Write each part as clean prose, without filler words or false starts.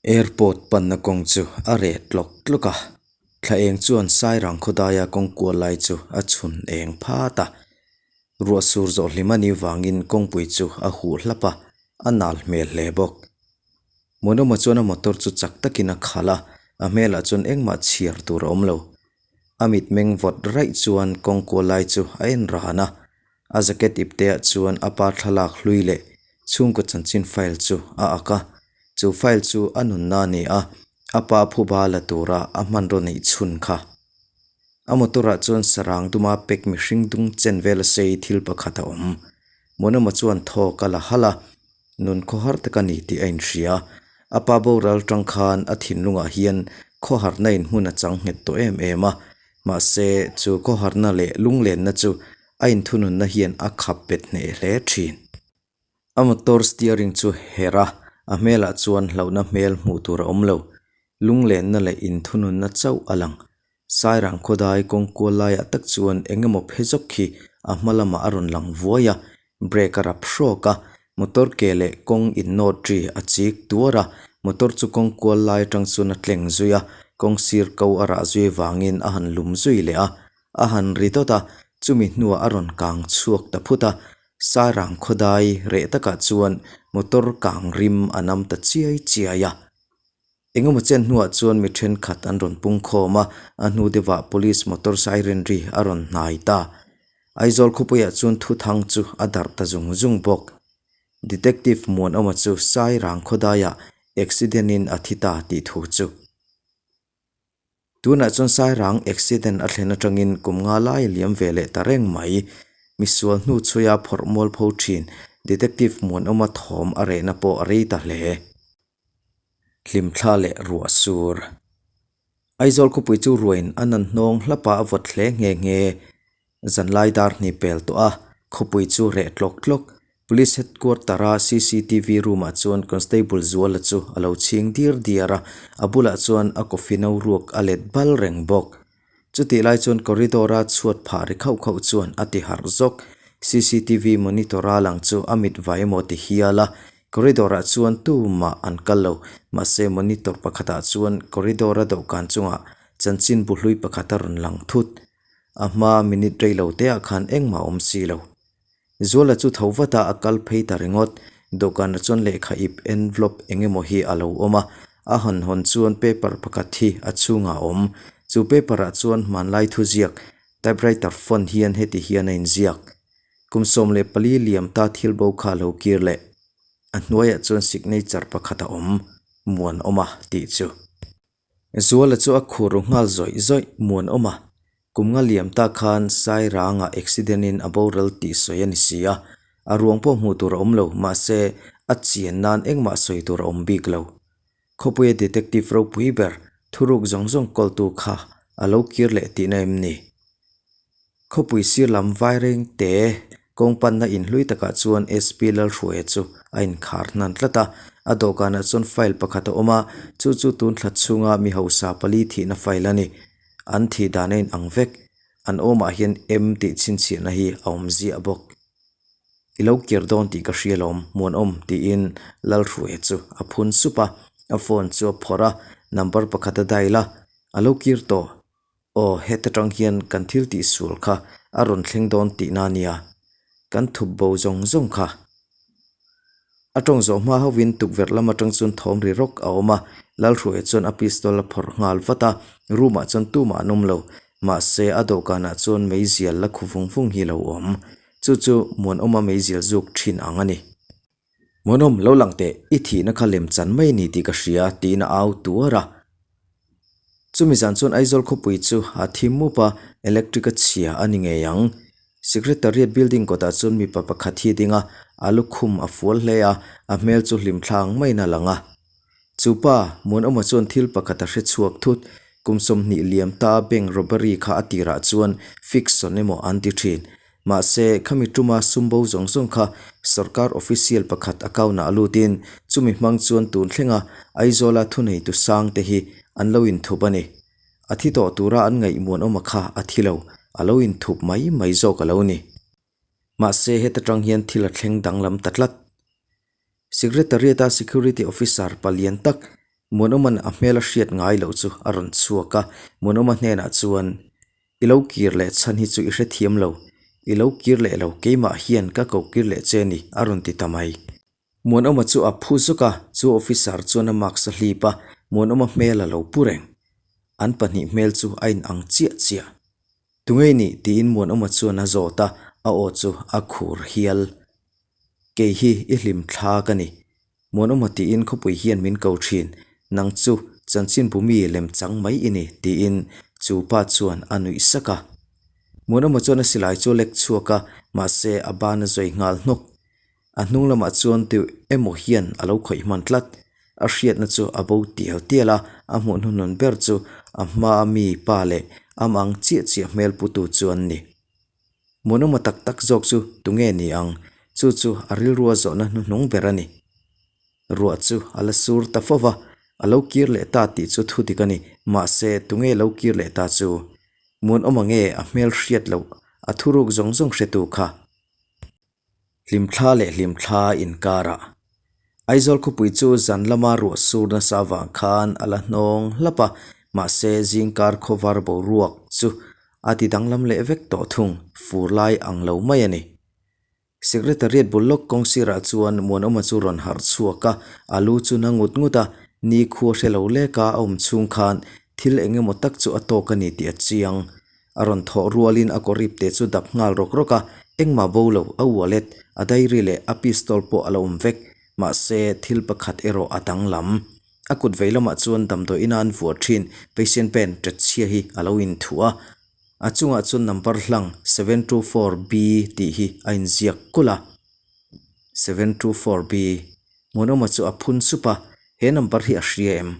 Airport panna kawng chu a reh tlawk tlawk a, thla eng chuan Sairang khawdaia kawng kual lai chu a chhun eng phat a. Ruah sur zawh hlim a nih vangin kawngpui chu a huh hlap a, a nal hmel hle bawk. Muanawma chuan a motor chu chak takin a khalh a, a hmelah chuan engmah chhiar tur a awm lo. A mitmeng vawt raih chuan kawng kual lai chu a en ran a, A jacket ipteah chuan a pa thlalak hlui leh chhungkaw chanchin file chu a ak a, chu file chu a nunna a ni a, a pa phuba la tura a hmanraw neih chhun kha. A motor ah chuan sarang duma pack mihring dung chen vel a sei thil pakhat a awm. Muanawma chuan thawk a la halh a, nun khawhar tak a ni tih a inhria. A pa boral tang khan a thinlungah hian khawharna in hmun a chang nghet tawh em em a, mahse chu khawharna leh lunglenna chu A inthununna hian a khap bet hneh hle thin. A motor steering chu herh a, a hmelah chuan hlauhna hmel hmuh tur a awm lo. Lunglenna leh inthununna chauh a lang. Sairang khawdai kawng kual laiah tak chuan eng emaw phe zawk khi a hma lamah a rawn lang vuai a, brake a rap hrawk a, motor ke leh kawng innawt ri a chik tuar a, motor chu kawng kual lai atang chuan a tleng zui a, kawng sir ko a rah zui vangin a han lum zui leh a, A han ri dawt a, chumi hnuah a rawn kang chhuak ta phut a, Sairang khawdai reh takah chuan motor kang rim a nam ta chiai chiai a. Engemaw chen hnuah chuan mi thenkhat an rawn pung khawm a, a hnu deuhah police motor siren ri a rawn hnai ta. Aizawl khawpuiah chuan thuthang chu a darh ta zung zung bawk. Detective Muanawma chu Sairang khawdaiah accident in a thi ta tih thu chu. Tunah chuan Sairang accident a thlen atangin kum nga lai a liam ve leh ta reng mai. Misual hnu chhuia phawrh mual pho thin Detective Muanawma thawm a rehna pawh a rei ta hle. Hlimthla leh ruah sur. Aizawl khawpui chu ruain a nan hnawng hlap a, a vawt hle nghe nghe. Zanlai dar hni pel tawh a, khawpui chu reh tlawk tlawk. Police headquarter a cctv room ah chuan constable Zuala chu a lo chhing dir diar a, a bulah chuan a coffee no ruak a let bal reng bawk. Chutih lai chuan corridor a chhuat phah ri khauh khauh chuan a ti harh zawk. Cctv monitor a lang chu a mit vai emaw ti hial a, corridor ah chuan tumah an kal lo, mahse monitor pakhatah chuan corridor a dawhkan chungah chanchin bu hlui pakhat a rawn lang thut. A hma minute rei lo te ah khan engmah a awm si lo. Zuala chu tho vat a, a kal phei ta ringawt. Dawhkanah chuan lehkha ip envelope eng emaw hi a lo awm a, a hawn hawn chuan paper pakhat hi a chhungah a awm. Chu paper ah chuan hmanlai thuziak typewriter font hian heti hian a inziak. Kum 14 liam ta thil bo kha a lo kir leh. A hnuaiah chuan signature pakhat a awm, Muanawma tih chu. Zuala chu a khur ru nghal zawih zawih muanawm a, kum nga liam ta khan Sairangah accident in a boral tih sawi a ni si a, a ruang pawh hmuh tur a awm lo, mahse a chian nan engmah sawi tur a awm bik lo. Khawpuia detective ropui ber thuruk zawng zawng kawltu kha a lo kir leh tihna em ni? Khawpui sir lam vaireng te kawng panna inhlui takah chuan SP Lalhruaia chu a inkhar hnan tlat a, a dawhkanah chuan file pakhat a awm a, chu chu tun thla chhunga mi hausa pali thihna file a ni. An thih dan a inang vek. An awmah hian M tih chhinchhiahna hi a awm ziah bawk. I lo kir dawn tih ka hria lawm, Muanawm tiin Lalhruaia chu a phun sup a, a phone chu a phawrh a, number pakhat a dial a, a lo kir tawh. Aw, heta tang hian kan thil tih sual kha a rawn thleng dawn tihna a nia, kan thup bo zawng zawng kha. A tawng zawh hma hovin tukverh lam atang chuan thawm ri rawk a awm a, Lalhruaia chuan a pistol a phawrh nghal vat a, room ah chuan tumah an awm lo, mahse a dawhkanah chuan meizial la khu vung vung hi lo awm. Chu chu Muanawma meizial zuk thin ang a ni. Muanawm, lo lang teh, i thihna kha lem chan mai a ni tih ka hria, tiin a au tuar a. Chumi zan chuan Aizawl khawpui chu a thim mup a, electric a chhia a ni ngei ang. Secretariat building kawtah chuan mipa pakhat hi a ding a, a lukhum a fual hle a, a hmel chu hlim thlang maiin a lang a. Chu pa, Muanawma chuan thil pakhat a hre chhuak thut, kum 20 liam ta bank robbery kha a tirah chuan fiction emaw an ti thin. Mahse, khami tuma sum bo zawng zawng kha sorkar official pakhat account ah a lutin chumi hmang chuan tun thlenga Aizawla thuneitu sang te hi an lo inthup a ni. A thi tawh tura an ngaih Muanawma kha a thi lo, a lo inthup mai mai zawk a lo ni. Mahse, heta tang hian thil a thleng danglam ta tlat. Secretariat-a security officer palian tak. Muanawma'n a hmel a hriat ngai loh chu a rawn chhuak a, Muanawma hnenah chuan, I lo kir leh chhan hi chu i hrethiam lo, i lo kir leh lo, keimah hian ka ko kir leh che ni, a rawn ti ta mai. Muanawma chu a phu zuk a, chu officer chuan a mask a hlip a, Muanawma hmel a lo pu reng. An pahnih hmel chu a inang chiah chiah. Tunge i nih? tiin Muanawma chuan a zawt a, a aw chu a khur hial. Kei hi i hlim thla ka ni. Muanawma tiin khawpui hian min ko thin, nang chu chanchinbu mi lemchang mai i ni, tiin chu pa chuan a nuih sak a. Muanawma chuan a silai chu a lek chhuak a, mahse a ban a zawi nghal hnawk. A hnung lamah chuan teuh emaw hian a lo khawih hman tlat. A hriatna chu a bo tial tial a, a hmuh hnuhnun ber chu a hmaa mi pa leh amang chiah chiah hmel putu chu an ni. Muanawma tak tak zawk chu tunge ni ang? Chu chu a rilrua zawhna hnuhnung ber a ni. Ruah chu a la sur ta fo va, a lo kir leh ta tih chu thu dik a ni. Mahse, tunge lo kir leh ta chu? Muanawma nge a hmel hriat loh a thuruk zawng zawng hretu kha? Hlimthla leh hlimthla inkarah. Aizawl khawpui chu zan lama ruah sur nasa avang khan a la hnawng hlap a, mahse zingkar khawvar boruak chu a ti danglam leh vek tawh thung, fur lai ang lo mai a ni. Secretariat bul lawk kawng sirah chuan Muanawma chu rawn harh chhuak a, a lu chu na ngut ngut a, nikhua hre lo leka a awm chhung khan thil eng emaw tak chu a tawk a ni tih a chiang. A rawn thawh rualin a kawrip te chu dap nghal rawk rawk a, engmah bo lo, a wallet, a diary leh a pistol pawh a la awm vek. Mahse, thil pakhat erawh a danglam. A kut vei lamah chuan damdawi ina an vuah thin patient pen ṭet chhia hi a lo inthuah a. A chungah chuan number hlang 724B tih hi a inziak kulh a. 724B. Hmuhnawma chu a phun sup a, he number hi a hria em?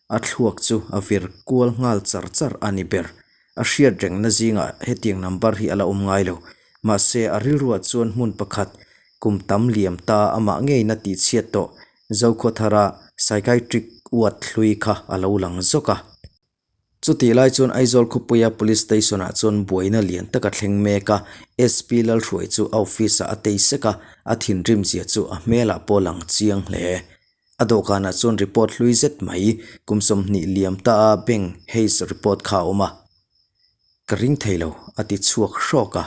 A thluak chu a vir kual nghal char char a ni ber. A hriat rengna zingah hetiang number hi a la awm ngai lo. Mahse, a rilruah chuan hmun pakhat kum tam liam ta amah ngeina tihchhiat tawh Zokhawthara psychiatric ward hlui kha a lo lang zawk a. Chutih lai chuan Aizawl khawpuia Police Station ah chuan buaina lian tak a thleng mek a, SP Lalhruai chu a office ah a tei sek a, a thinrim zia chu a hmelah pawh lang chiang hle. A dawhkanah chuan report hlui zet mai, kum 20 liam ta a bank heist report kha a awm a. Ka ring thei lo, a ti chhuak hrawk a.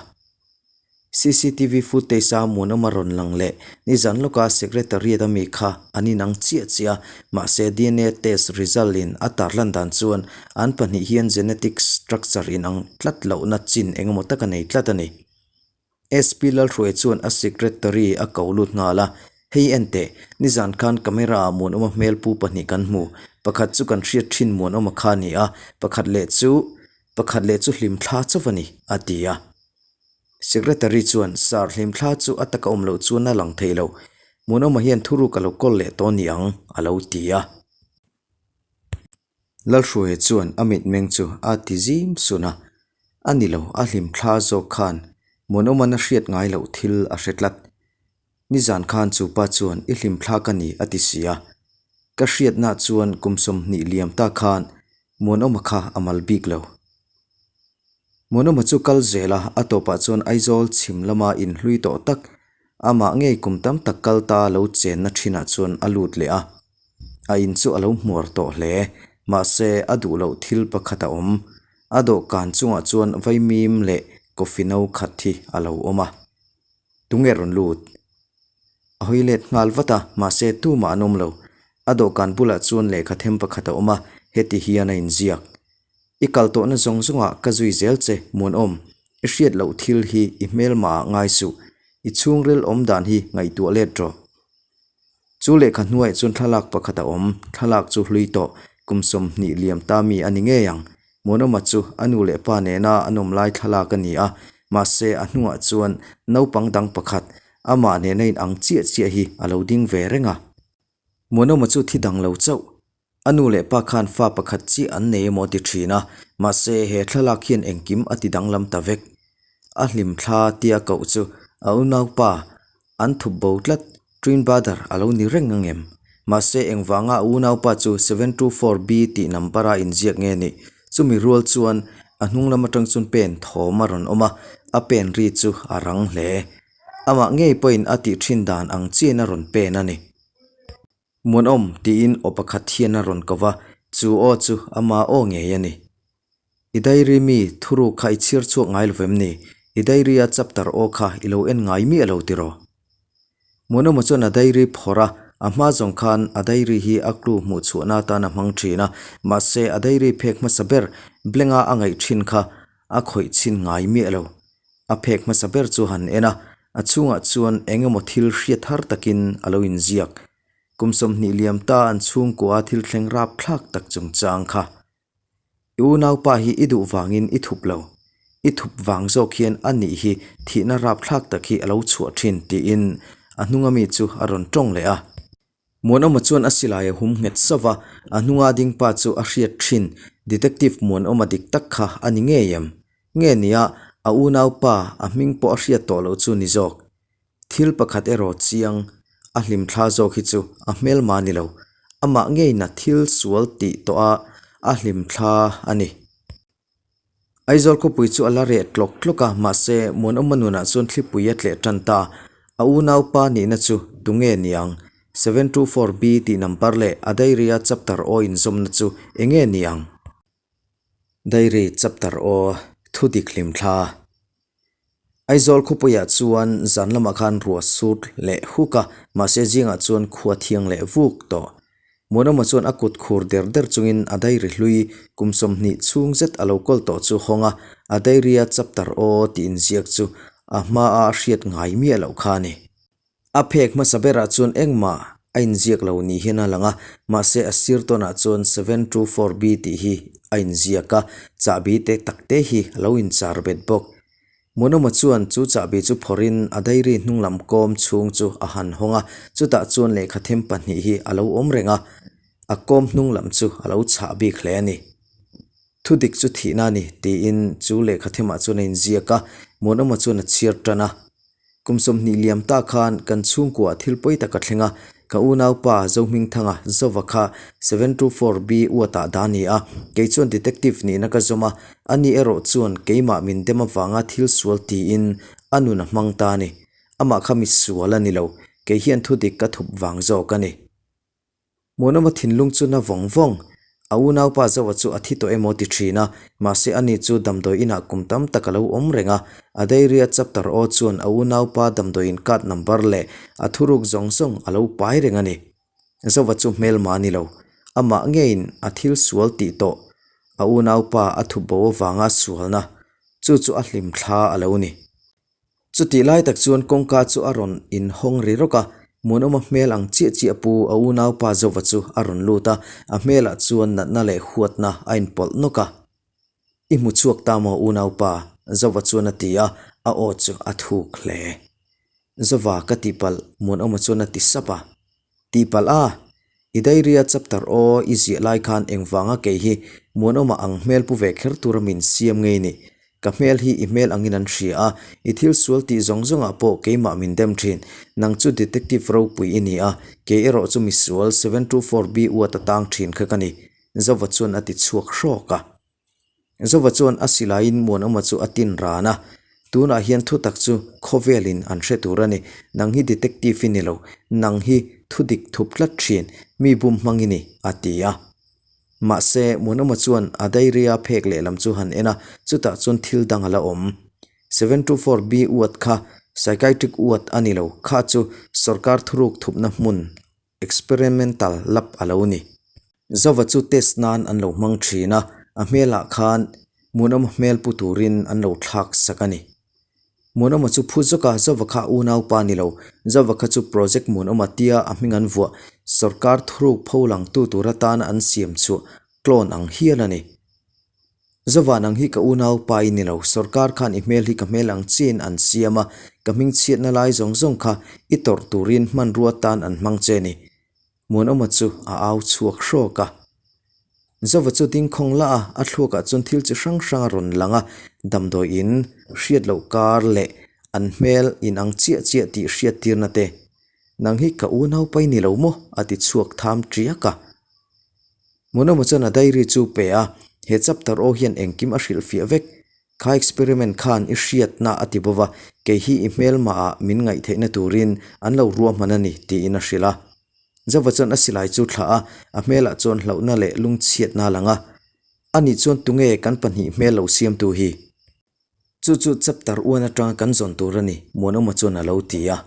Cctv footage a Muanawma rawn lang leh nizan lawka Secretariat a mi kha an inang chiah chiah a, mahse dna test result in a tarlan dan chuan an pahnih hian genetic structure inang tlat lohna chin engemaw tak a nei tlat a ni. SP Lalhruaia chuan a secretary a ko lut nghal a, Hei en teh, nizan khan camera ah Muanawma hmel pu pahnih kan hmu, pakhat chu kan hriat thin Muanawma kha a ni a, pakhat leh chu pakhat leh chu hlimthla chauh a ni, a ti a. Secretary chuan, Sir, hlimthla chu a taka awm loh chuan a lang thei lo. Muanawma hian thuruk a lo kawl leh tawh ni ang, a lo ti a. Lalhruaia chuan a mitmeng chu a ti zim sun a. A ni lo, a hlimthla zawk khan Muanawma'n a hriat ngai loh thil a hre tlat. Nizan khan chu pa chuan i hlimthla ka ni a ti si a. Ka hriatna chuan kum 20 liam ta khan Muanawma kha a mal bik lo. Muanawma chu kal zel a, a tawpah chuan Aizawl chhim lama inhlui tawh tak, amah ngei kum tam tak kal ta lo chenna thinah chuan a lut leh a. A in chu a lo hmuar tawh hle, mahse a duh loh thil pakhat a awm. A dawhkan chungah chuan vaimim leh coffee no khat hi a lo awm a. Tunge rawn lut? A hawi let nghal vat a, mahse tumah an awm lo. A dawhkan bulah chuan lehkha them pakhat a awm a, heti hian a inziak. I kal tawhna zawng zawngah ka zui zel che, Muanawm. I hriat loh thil hi i hmelmah ah ngai suh. I chhungril awm dan hi ngaihtuah let rawh. Chu lehkha hnuaiah chuan thlalak pakhat a awm. Thlalak chu hlui tawh, kum 20 liam ta mi a ni ngei ang. Muanawma chu a nu leh pa nena an awm lai thlalak a ni a, mahse a hnungah chuan naupang dang pakhat, amah nena inang chiah chiah hi a lo ding ve reng a. Muanawma chu thi dang lo chauh. A nu leh pa khan fa pakhat chiah an nei emaw ti thin a, mahse he thlalak hian engkim a ti danglam ta vek. A hlim thla tia koh chu a unaupa an thup bo tlat, twin brother a lo ni reng ang em? Mahse engvanga a unaupa chu 724B tih number a inziak nge nih? Chumi rual chuan a hnung lam atang chuan pen thawm a rawn awm a, a pen ri chu a rang hle. Amah ngei pawhin a tih thin dan ang chiin a rawn pen a ni. Muanawm tiin aw pakhat hian a rawn ko va, chu aw chu ama aw ngei a ni. I diary mi thuruk kha i chhiar chhuak ngai lo vem ni? I diary a chapter aw kha i lo en ngai miah lo tiraw? Muanawma chuan a diary phawrh a, a hma zawng khan a diary hi a clue hmuh chhuahna atan a hmang thin a, mahse a diary phek hmasa ber blenga a ngaih thin kha a khawih chhin ngai miah lo. A phek hmasa ber chu han en a, a chhungah chuan eng emaw thil hriat har takin a lo inziak. Kum 20 liam ta an chhungkua thil thleng rapthlak tak chungchang kha. I unaupa hi i duh vangin i thup lo. I thup vang zawk hian a nih hi thihna rapthlak tak hi a lo chhuah thin tiin a hnunga mi chu a rawn tawng leh a. Muanawma chuan a silai a hum nghet sauh va, a hnunga dingpa chu a hriat thin Detective Muanawma dik tak kha a ni ngei em? Nge nia a unaupa a hming pawh a hriat tawh loh chu ni zawk. Thil pakhat erawh chiang, a hlimthla zawk hi chu a hmelma ni lo, amah ngeina thil sual tih tawh a a hlimthla a ni. Aizawl khawpui chu a la reh tlawk tlawk a, mahse Muanawma nunah chuan thlipui a tleh tan ta. A unaupa nihna chu tunge niang? 724B tih number leh a diary-a chapter aw inzawmna chu enge niang? Diary chapter aw thudik hlimthla. Aizawl khawpuiah chuan zan lamah khan ruah sut leh huk a, mahse zingah chuan khua thiang leh vuk tawh. Muanawma chuan a kut khur der der chungin a diary hlui kum 20 chhung zet a lo kawl tawh chu hawng a, a diary-a chapter aw tih inziak chu a hmaa a hriat ngai miah loh kha a ni. A phek hmasa berah chuan engmah a inziak lo ni hian a lang a, mahse a sir tawnah chuan 724B tih hi a inziak a, chahbi te tak te hi a lo inchar bet bawk. Muanawma chuan chu chahbi chu phawrhin a diary hnunglam kawm chhung chu a han hawng a, chutah chuan lehkha them pahnih hi a lo awm reng a, a kawm hnunglam chu a lo chhah bik hle a ni. Thudik chu thihna a ni tiin chu lehkha themah chuan a inziak a, Muanawma chuan a chhiar tan a. Kum 20 liam ta khan kan chhungkuah thil pawi tak a thleng a, ka unaupa Zohmingthanga Zova kha 724B uatah dah a ni a, kei chuan detective nihna ka zawm a, ani erawh chuan keimah min dem avanga thil sual tiin a nun a hmang ta a ni. Amah kha misual a ni lo, kei hian thudik ka thup vang zawk a ni. Muanawma thinlung chu na vawng vawng. A unaupa Zoa chu a thi tawh emaw ti thin a, mahse ani chu damdawi inah kum tam tak a lo awm reng a. A diary-a chapter aw chuan a unaupa damdawi in card number leh a thuruk zawng zawng a lo pai reng a ni. Zoa chu hmelma a ni lo. Amah ngeiin a thil sual tih tawh a unaupa a thup bo avanga sualna chu chu a hlimthla a lo ni. Chutih lai tak chuan kawngka chu a rawn inhawng ri rawk a, Muanawma hmel ang chiah chiah pu a unaupa Zova chu a rawn lut a, a hmelah chuan natna leh huatna a inpawlh nawk a. I hmu chhuak ta maw unaupa? Zova chuan a ti a, a aw chu a thuk hle. Zova ka tihpalh Muanawma chuan a ti sap a. Tihpalh a! I diary-a chapter aw i ziah lai khan engvanga kei hi Muanawma ang hmel pu ve kher tura min siam ngei ni. Ka hmel hi i hmel angin an hria a, i thil sual tih zawng zawngah pawh keimah min dem thin. Nang chu detective ropui i ni a, kei erawh chu misual 724B uat a tang thin kha ka ni, Zova chuan a ti chhuak hrawk a. Zova chuan a silaiin Muanawma chu a tin ran a, Tunah hian thutak chu khawvelin an hre tur a ni. Nang hi detective i ni lo, nang hi thudik thup tlat thin, mi bum hmang i ni, a ti a. Mahse, Muanawma chuan a diary-a phek lehlam chu han en a, chutah chuan thil dang a la awm. 724B uat kha psychiatric uat a ni lo, kha chu sawrkar thuruk thupna hmun Experimental lab a lo ni. Zova chu test nan an lo hmang thin a, a hmelah khan Muanawma hmel pu turin an lo thlak sak a ni. Muanawma chu phu zawk a, Zova kha unaupa ni lo. Zova kha chu Project Muanawma tia a hming an vuah, sawrkar thuruk pho langtu tur atana an siam chhuah clone ang hial a ni. Zova nang hi ka unaupa i ni lo, sawrkar khan i hmel hi ka hmel ang chiin an siam a, ka hming chhiatna lai zawng zawng kha i tawrh turin hmanrua tan an hmang che ni. Muanawma chu a au chhuak hrawk a. Zova chu ding khawng lah a, a thluakah chuan thil chi hrang hrang a rawn lang a, damdawi in hriat loh kar leh an hmel inang chiah chiah tih hriat tirna te. Nang hi ka unaupa i ni lo maw? a ti chhuak tham tiak a. Muanawma chuan a diary chu pe a, he chapter aw hian engkim a hrilhfiah vek. Kha experiment khan i hriatna a ti bawk a, kei hi i hmelmaah min ngaihtheihna turin an lo ruahman a ni, tiin a hrilh a. Zova chuan a silai chu thlah a, a hmelah chuan hlauhna leh lungchhiatna a lang a. Anih chuan tunge kan pahnih hmel lo siamtu hi? Chu chu chapter uan atanga kan zawn tur a ni, Muanawma chuan a lo ti a.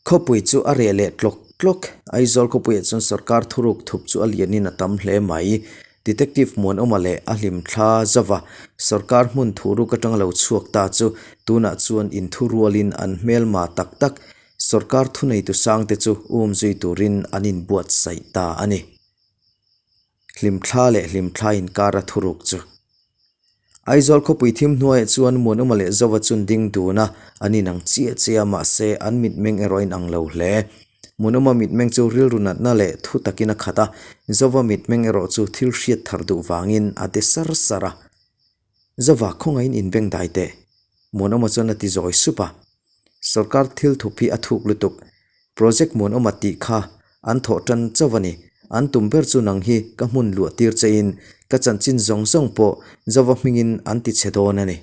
Khawpui chu a reh leh tlawk tlawk. Aizawl khawpuiah chuan sorkar thuruk thup chu a lianin a tam hle mai. Detective Muanawma leh a hlimthla zova sorkar hmun thuruk atanga lo chhuak ta chu tunah chuan inthurualin an hmelma tak tak sorkar thuneitu sangte chu umzui turin an inbuatsaih ta a ni. Hlimthla leh hlimthla inkara thuruk chu. Aizawl khawpui thim hnuaiah chuan Muanawma leh Zova chun ding dun a, an inang chiah chiah a, mahse an mitmeng erawh a inang lo hle. Muanawma mitmeng chu rilru natna leh thu takin a khat a, Zova mitmeng erawh chu thil hriat thar duh vangin a de sar sar a. Zova khawngaihin inbeng dai teh. Muanawma chuan a ti zawi sup a. Sorkar thil thup hi a thuk lutuk. Project Muanawma tih kha an thawh tan chauh a ni. An tum ber chu nang hi ka hmun luah tir chein ka chanchin zawng zawng pawh Zova hmingin an ti chhe dawn a ni.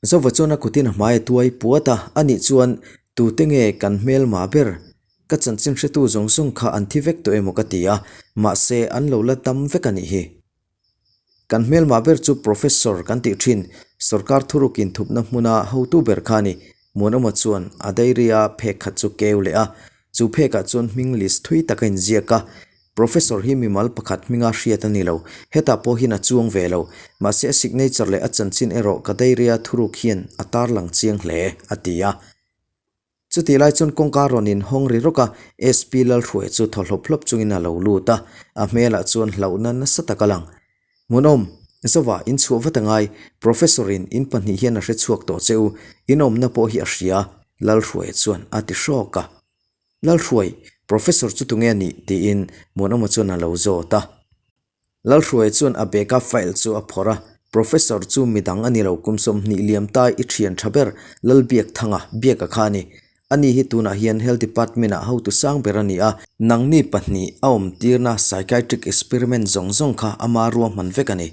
Zova chuan a kutin a hmai a tuai puat a, anih chuan tute nge kan hmelma ber? Ka chanchin hretu zawng zawng kha an thi vek tawh emaw ka ti a, mahse an lo la dam vek a nih hi. Kan hmelmah ber chu Professor kan tih thin, sorkar thuruk inthupna hmuna hotu ber kha a ni. Muanawma chuan a diary-a phek khat chu keu leh a, chu phekah chuan hming list thui tak a inziak a. Professor hi mimal pakhat hminga hriat a ni lo, hetah pawh hian a chuang ve lo. Mahse a signature leh a chanchin erawh ka diary-a thuruk hian a tarlang chiang hle, a ti a. Chutih lai chuan kawngka rawn inhawng ri rawk a, SP Lalhruaia chu thaw hlawp hlawp chungin a lo lut a, a hmelah chuan hlauhna nasa tak a lang. Hmunawm, Zova, in chhuah vat a ngai, Professor in in pahnih hian a hre chhuak tawh che u, in awmna pawh hi a hria, Lalhruaia chuan a ti hrawk a. Lalhruai, Professor chu tunge a nih? tiin Muanawma chuan a lo zawt a. Lalhruaia chuan a bag-a file chu a phawrh a, Professor chu midang a ni lo, kum 20 liam tai i thian tha ber Lalbiakthanga, Biaka kha a ni. Ani hi tunah hian Health Department-ah hotu sang ber a ni a, nangni pahnih a awmtirna psychiatric experiment zawng zawng kha ama ruahman vek a ni.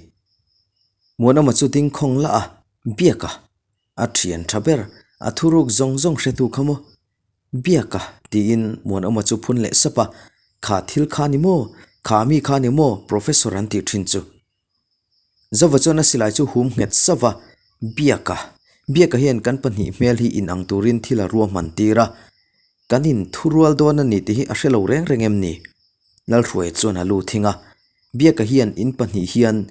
Muanawma chu ding khawng lah a, Biaka, a thian tha ber, a thuruk zawng zawng hretu kha maw? Biaka, tiin Muanawma chu phun leh sap a, Kha thil kha ni maw? Kha mi kha ni maw? Professor an tih thin chu. Zova chuan a silai chu hum nghet sap a, Biaka, Biaka hian kan pahnih hmel hi inang turin thil a ruahman tir a, kan inthurual dawn a ni tih hi a hre lo reng reng em ni? Lalhruaia chuan a lu thing a, Biaka hian in pahnih hian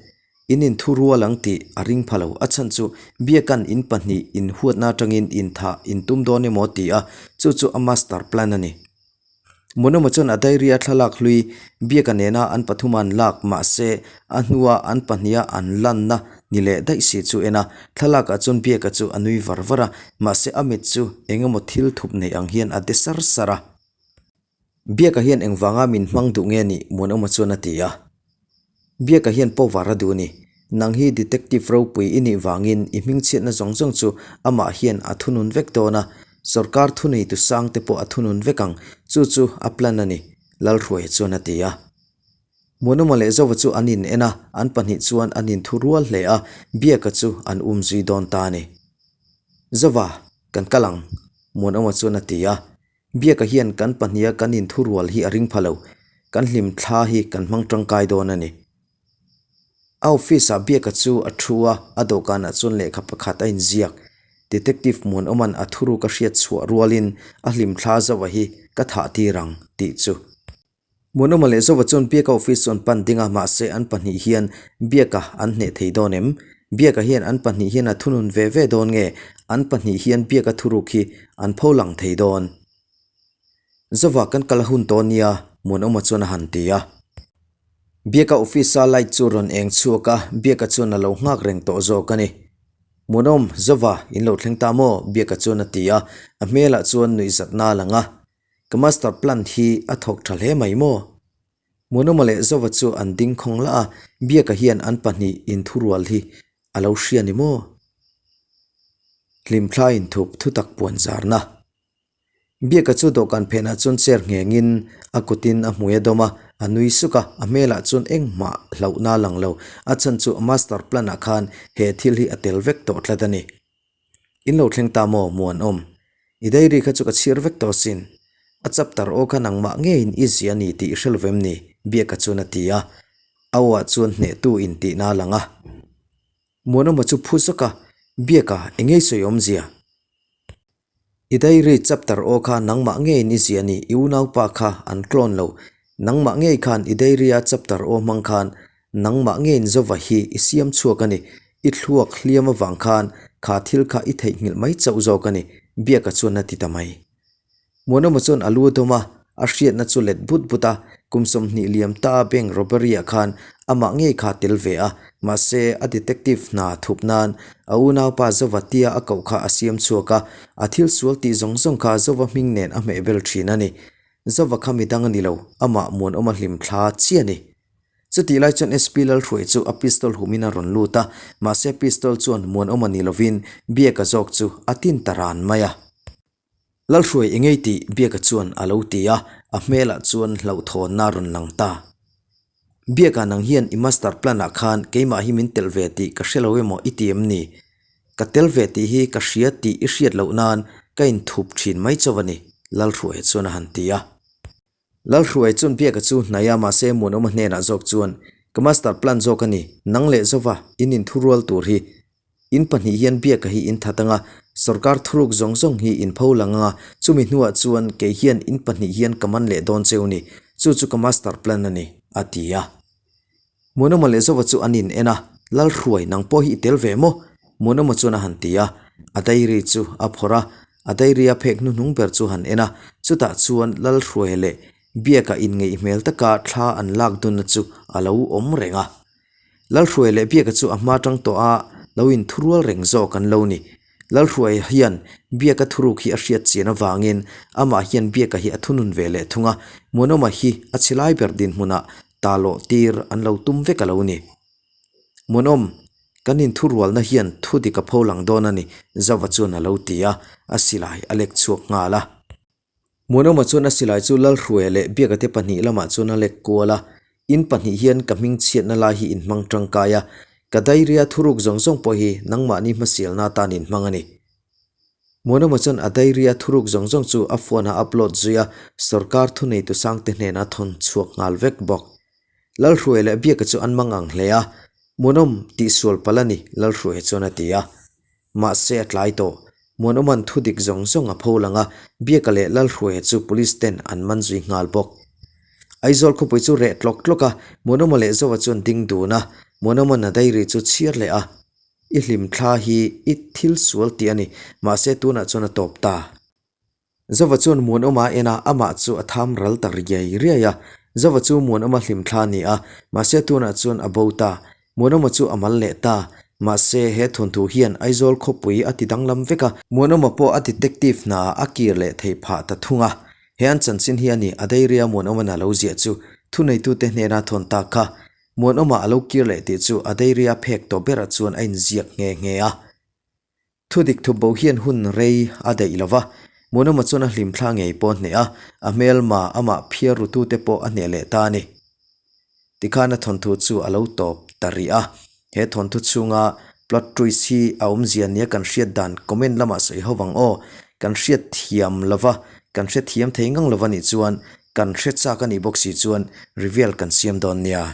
In inthu rual ang tih a ring pha lo. A chhan chu Biakan in pahnih in huatna atangin inthah in tum dawn emaw ti a, chu chu a master plan a ni. Munawma chuan a diary a thlalak hlui Biaka nena an pathuma an lak mahse a hnua an pahniha an lanna ni leh daih si chu en a, thlalakah chuan Biaka chu a nui var var a, mahse a mit chu eng emaw thil thup nei ang hian a de sar sar a. Biaka hian engvanga min hmang duh nge nih Muanawma chuan a ti a. Biaka hian power a duh a ni. Nang hi detective ropui i nih vangin i hmingchhiatna zawng zawng chu amah hian a thunun vek dawn a, sorkar thuneitu sang te pawh a thunun vek ang, chu chu a plan a ni, Lalhruaia chuan a ti a. Muanawma leh Zova chu an in en a, an pahnih chuan an inthu rual hle a, Biaka chu an umzui dawn ta a ni. Zova, kan kal ang, Muanawma chuan a ti a. Biaka hian kan pahniha kan inthurual hi a ring pha lo, kan hlim thla hi kan hmang tangkai dawn a ni. A office-ah Biaka chu a thu a, a dawhkanah chuan lehkha pakhat a inziak. Detective Muanawma'n a thuruk a hriat chhuah rualin a hlim thla zauh a hi ka thah tir ang tih chu. Muanawma leh Zova chuan Biaka office chu an pan ding a, mahse an pahnih hian Biaka an hneh thei dawn em? Biaka hian an pahnih hian a thunun ve ve dawn nge an pahnih hian Biaka thuruk hi an pho lang thei dawn? Zova kan kal a hun tawh nia, Muanawma chuan a han ti a. Biaka office a light chu rawn eng chhuak a, Biaka chuan a lo nghak reng tawh zawk a ni. Muanawm, Zova, in lo thleng ta maw? Biaka chuan a ti a, a hmelah chuan nuihzatna a lang a. Ka master plan hi a thawk tha hle mai maw? Muanawma leh Zova chu an ding khawng lah a, Biaka hian an pahnih inthurual hi a lo hria ni maw? Hlimthla inthup thutak puan zarna. Biaka chu dawhkan phenah chuan chair nghengin a kutin a hmui a dawm a, a nui suk a, a hmelah chuan engmah hlauhna a lang lo, a chhan chu master plan ah khan he thil hi a tel vek tawh tlat a ni. In lo thleng ta maw? Muanawm. I diary kha chu ka chhiar vek tawh sin. A chapter aw kha nangmah ngeiin i ziah a ni tih i hre lo vem ni? Biaka chuan a ti a. A awah chuan hnehtu intihna a lang a. Muanawma chu phu zawk a, Biaka, eng ngei sawi awmzia? I diary chapter aw kha nangmah ngeiin i ziah a ni, i unaupa kha an clone lo. Nangmah ngei khan i diary a chapter aw hmang khan nangmah ngeiin Zova hi i siam chhuak a ni. I thluak hliam avang khan kha thil kha i theihnghilh mai chauh zawk a ni, Biaka chuan a ti ta mai. Muanawma chuan a lu a dawm a, a hriatna chu let but but a, kum 20 liam ta bank robbery ah khan amah ngei kha tel ve a, mahse a detective hna thup nan a unaupa Zova tia a koh kha a siam chhuak a, a thil sual tih zawng zawng kha Zova hming nen a hmehbel thin a ni. Zova kha midang a ni lo, amah Muanawma hlim thla chiah a ni. Chutih lai chuan SP Lalhruai chu a pistol humin a rawn lut a, mahse pistol chuan Muanawma ni lovin Biaka zawk chu a tin ta ran mai a. Lalhruai i ngei tih Biaka chuan a lo ti a, a hmelah chuan hlauhthawnna a rawn lang ta. Biaka nang hian i master plan ah khan keimah hi min telh ve tih ka hre lo emaw i ti em ni? Ka tel ve tih hi ka hria tih i hriat loh nan ka inthup thin mai chauh a ni, Lalhruaia chuan a han ti a. Lalhruai chuan Biaka chu hnaih a, mahse Muanawma hnenah zawk chuan, Ka master plan zawk a ni, nang leh Zova in inthurual tur hi. In pahnih hian Biaka hi in that anga, sawrkar thuruk zawng zawng hi in pho lang anga, chumi hnuah chuan kei hian in pahnih hian ka man leh dawn cheu ni, chu chu ka master plan a ni, a ti a. Muanawma leh Zova chu an in en a, Lalhruai, nang pawh hi i tel ve maw? Muanawma chuan a han ti a, a diary chu a phawrh a, a diary a phek hnuhnung ber chu han en a, chutah chuan Lalhruaia leh Biaka inngeih hmel taka thla an lak dunna chu a lo awm reng a. Lalhruaia leh Biaka chu a hma tang tawh a lo inthurual reng zawk an lo ni. Lalhruaia hian Biaka thuruk hi a hriat chian avangin amah hian Biaka hi a thunun ve leh thung a, Muanawma hi a chhe lai ber dinhmunah ta lawh tir an lo tum vek a lo ni. Muanawm, kan inthurualna hian thu dik a pho lang dawn a ni, Zauva chuan a lo ti a, a silai a lek chhuak nghal a. Muanawma chuan a silai chu Lalhruaia leh Biaka te pahnih lamah chuan a lek kual a, In pahnih hian ka hming chhiatna lai hi in hmang tangkai a, ka dairia thuruk zawng zawng pawh hi nangmahni hmasialna atan in hmang a ni. Muanawma chuan a dairia thuruk zawng zawng chu a phone a upload zui a, sawrkar thuneitu sangte hnena thawn chhuak nghal vek bawk. Lalhruaia leh Biaka chu an mang ang hle a, Muanawm tihsual palh a ni, Lalhruaia chuan a ti a. Mahse a tlai tawh. Muanawma'n thu dik zawng zawng a pho lang a, Biaka leh Lalhruaia chu police ten an man zui nghal bawk. Aizawl khawpui chu reh tlawk tlawk a, Muanawma leh Zoa chuan ding dun a, Muanawma'n a diary chu chhiar leh a. I hlimthla hi i thil sual tih a ni, mahse tunah chuan a tawp ta. Zova chuan Muanawma a en a, amah chu a tham ral ta riai riai a. Zova chu Muanawma hlimthla a ni a, mahse tunah chuan a bo ta. Muanawma chu a mal leh ta. Mahse he thawnthu hian Aizawl khawpui a ti danglam vek a. Muanawma pawh a detective hna a kir leh thei phah ta thung a. He an chanchin hi a ni, a dairy-a Muanawma'n a lo ziah chu thuneitute hnena thawn tak kha. Muanawma a lo kir leh tih chu a dairy-a phek tawh berah chuan a inziak nghe nghe a. Thudik thup bo hian hun rei a daih lo va, Muanawma chuan a hlimthla ngei pawh a hneh a, a hmelma amah phiar rutute pawh a hneh leh ta a ni. Tikhan a thawnthu chu a lo tawp ta rih a, he thawnthu chhunga plot twist hi a awmzia nia kan hriat dan comment lamah sawi ho vang aw, kan hriat thiam lo va, kan hrethiam thei ngang lo va nih chuan kan hre chak a nih bawk si chuan reveal kan siam dawn nia.